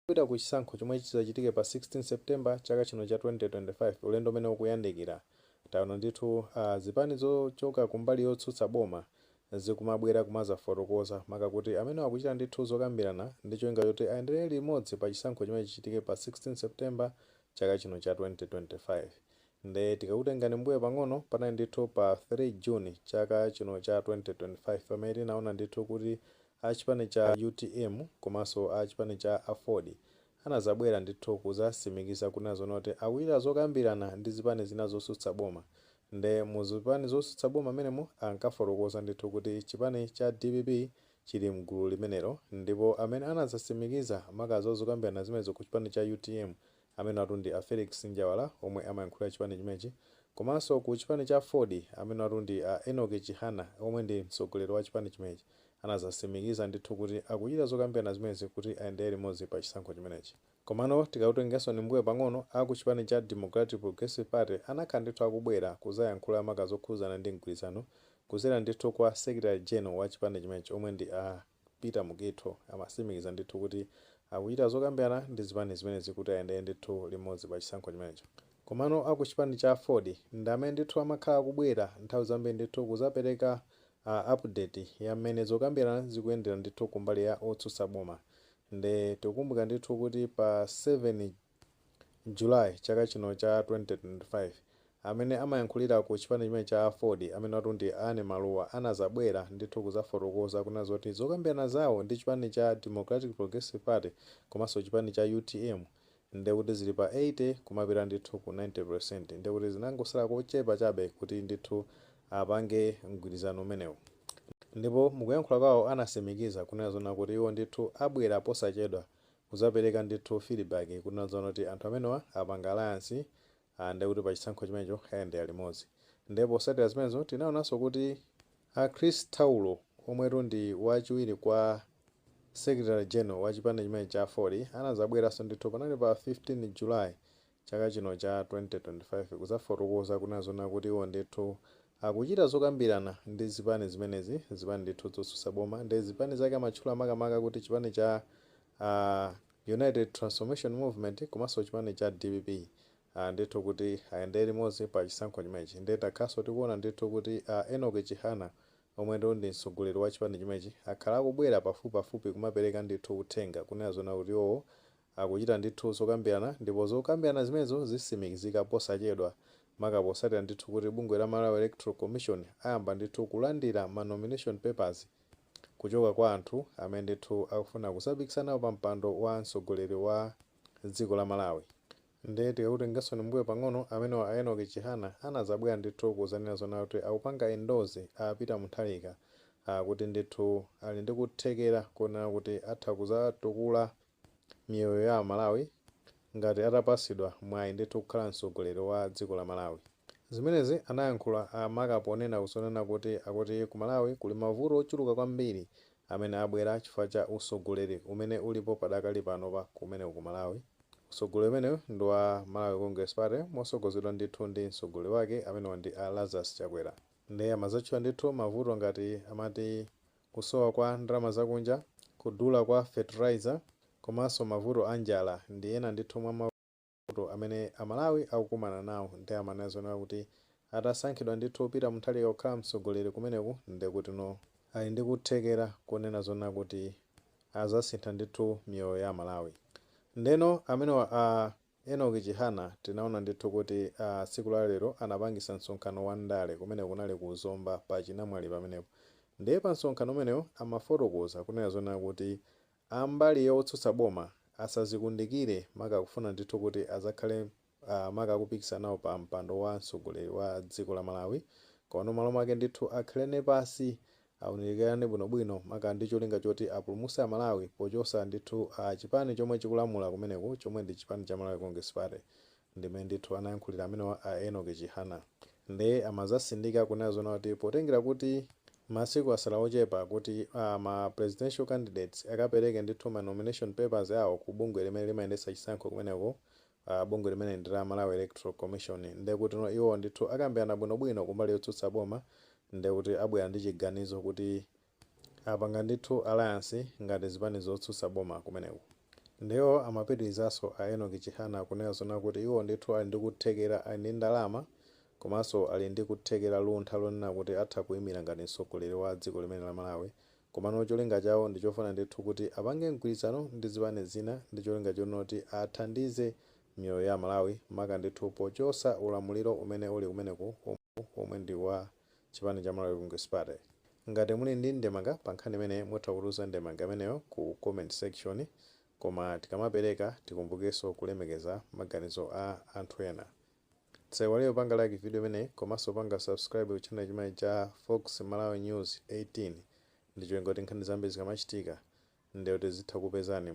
Kupita ku chisankho chomwe chidzachitike pa 16 September chaka chino cha 2025, ulendo umene ukuyandikira, taona ndithu zipani zochoka kumbali yotsutsa boma zikumabwera kumazafotokoza maka kuti amene akuchita ndithu zokambirana ndi cholinga choti ayendere limodzi pa chisankho chimene chichitike pa 16 September chaka chino cha 2025. Nde tikakutengani mbuyo pang'ono, panali ndithu pa 3 June chaka chino cha 2025 pamene tinaona ndithu kuti a chipani cha UTM komanso a chipani cha AFORD anazabwera ndithu kuzasimikiza kunena zona kuti akuchita zokambirana ndi zipani zina zotsutsa boma. Nde mu zipani zotsutsa boma amenemo ankafotokoza ndithu kuti chipani cha DPP chili mgulu limenelo, ndipo amene anazasimikiza makazo zokambirana zimenezo ku chipani cha UTM amene atu ndi a Felix Njawala omwe amayankhulira chipani chimenechi, komanso ku chipani cha AFORD amene atu ndi a Enoch Chihana omwe ndi mtsogoleri wa chipani chimenechi, anazasimikiza ndithu kuti akuchita zokambirana zimenezi kuti ayendere limodzi pa chisankho chimenechi. Komano tikakutengenso ni mbuyo pang'ono, aku chipani cha Democratic Progressive Party anakhala ndithu akubwera kuzayankhula maka zokhuzana ndi mgwirizano kuzera ndithu kwa Secretary General wa chipani chimenechi omwe ndi a Peter Mukhito. Amasimikiza ndithu kuti akuchita zokambirana ndi zipani zimenezi kuti ayendere ndithu limodzi pa chisankho chimenecho. Komano aku chipani cha AFORD ndi amene ndithu amakhala akubwera nthawi zambiri ndithu kuzapereka update ya mmene zokambirana zikuyendera ndithu kumbali ya otsutsa boma. Nde tikukumbuka ndithu kuti pa 7 July chaka chino cha 2025 amene amayankhulira ku chipani chimene cha AFORD, amene atu ndi Anne Maluwa, anazabwera ndithu kuzafotokoza kunena zoti zokambirana zawo ndi chipani cha Democratic Progressive Party komanso chipani cha UTM ndekuti zili pa 80 kumapita ndithu ku 90%, ndekuti zinangosala kochepa chabe kuti ndithu apange mgwirizano umenewu. Ndipo mukuyankhula kwawo anasimikiza kunena zona kuti iwo ndithu abwera posachedwa kuzapereka ndithu feedback kunena zona kuti anthu amenewa apanga alliance, ndekuti pa chisankho chimenecho ayendera limodzi. Ndipo posatira zimenezo tinaonanso kuti a Chris Taulo omwetu ndi wachiwiri kwa Secretary General wa chipani chimene cha AFORD anazabweranso ndithu, panali pa 15 July chaka chino cha 2025, kuzafotokoza kunena zona kuti iwo ndithu akuchita zokambirana ndi zipani zimenezi, zipani ndithu zotsutsa boma. Ndi zipani zake amatchula makamaka kuti chipani cha United Transformation Movement komanso chipani cha DPP, ndithu kuti ayendere limodzi pa chisankho chimenechi. Ndiye takhaso tikuona ndithu kuti Enoch Chihana omwe ndi mtsogoleri wa chipani chimenechi akhala akubwera pafupipafupi kumapereka ndithu uthenga kunena zona kuti iwowo akuchita ndithu zokambirana, ndipo zokambirana zimenezo zisimikizika posachedwa, maka posatira ndithu kuti bungwe la Malawi Electoral Commission ayamba ndithu kulandira ma nomination papers kuchoka kwa anthu amene ndithu akufuna kusapikisana pa mpando wa mtsogoleri wa dziko la Malawi. Ndiye tikakutengenso mbuyo pang'ono, amene wa Enoch Chihana anazabwera ndithu kuzanena zona kuti akupanga endorse a Peter Mutharika, kuti ndithu ali ndi kuthekera kuonera kuti atha kuzatukula miyoyo ya Malawi ngati atapasidwa mwayi ndithu kukhala mtsogoleri wa dziko la Malawi. Zimenezi anayankhula maka ponena kuzonena kuti akuti ku Malawi kuli mavuto ochuluka kwambiri amene abwera chifukwa cha usogoleri umene ulipo padakali pano pa kumeneko ku Malawi. Usogoleri umenewu ndi wa Malawi Congress Party mosogozedwa ndithu ndi mtsogoleri wake amenewa ndi a Lazarus Chakwera. Ndiye amazatchula ndithu mavuto ngati amati kusowa kwa ndalama zakunja, kudula kwa fertilizer, komanso mavuto a njala ndi ena ndithu mwa mavuto amene Amalawi akukumana nawo. Ndi amanena zonena kuti atasankhidwa ndithu Peter Mutharika kukhala mtsogoleri kumeneku, ndekuti no ali ndi kuthekera kunena zonena kuti azasintha ndithu miyoyo ya Malawi. Ndeno amenewa a Enoch Chihana tinaona ndithu kuti tsiku la lero anapangisa msonkhano wa ndale kumene kunali ku Zomba pa Chinamwali pamenepo. Ndiye pa msonkhano umenewo amafotokoza kunena zonena kuti ambali yotsutsa boma asazikundikire maka kufuna ndithu kuti azakhale maka akupikisana nawo pa mpando wa mtsogoleri wa dziko la Malawi, koma malo mwake ndithu akhalene pasi, awunikirane bwinobwino maka ndi cholinga choti apulumutse Amalawi pochosa ndithu chipani chomwe chikulamula kumeneku, chomwe ndi chipani cha Malawi Congress Party. Ndimene ndithu anayankhulira amenewa a Enoch Chihana. Ndiye amazasindika kunena zona kuti potengera kuti masiku asala ochepa kuti ma presidential candidates akapereke ndithu ma nomination papers awo ku bungwe limene limayendetsa chisankho kumeneko, bungwe limene ndi la Malawi Electoral Commission, ndiye kuti no iwo ndithu akambirana bwinobwino kumbali yotsutsa boma, ndiye kuti abwera ndi chiganizo kuti apanga ndithu alliance ngati zipani zotsutsa boma kumeneko. Ndiwo amapitirizaso a Enoch Chihana kunena zona kuti iwo ndithu ali ndi kuthekera, ali ndi ndalama, komanso ali ndi kuthekera, luntha lonena kuti atha kuyimira ngati mtsogoleri wa dziko limene la Malawi. Komano cholinga chawo ndi chofuna ndithu kuti apange mgwirizano ndi zipani zina ndi cholinga chonoti athandize miyoyo ya Malawi, maka ndithu pochosa ulamuliro umene uli kumeneku, omwe ndi wa chipani cha Malawi Congress Party. Ngati muli ndi ndemanga pa nkhani imene, mutha kutiuza ndemanga imeneyo ku comment section. Koma tikamapereka, tikumbukenso kulemekeza maganizo a anthu ena. Tisaiwale kupanga like video imeneyi komanso panga subscribe ku channel chimene cha Fox Malawi News 18, ndi cholinga kuti nkhani zambiri zikamachitika, ndekuti zitha kupezani.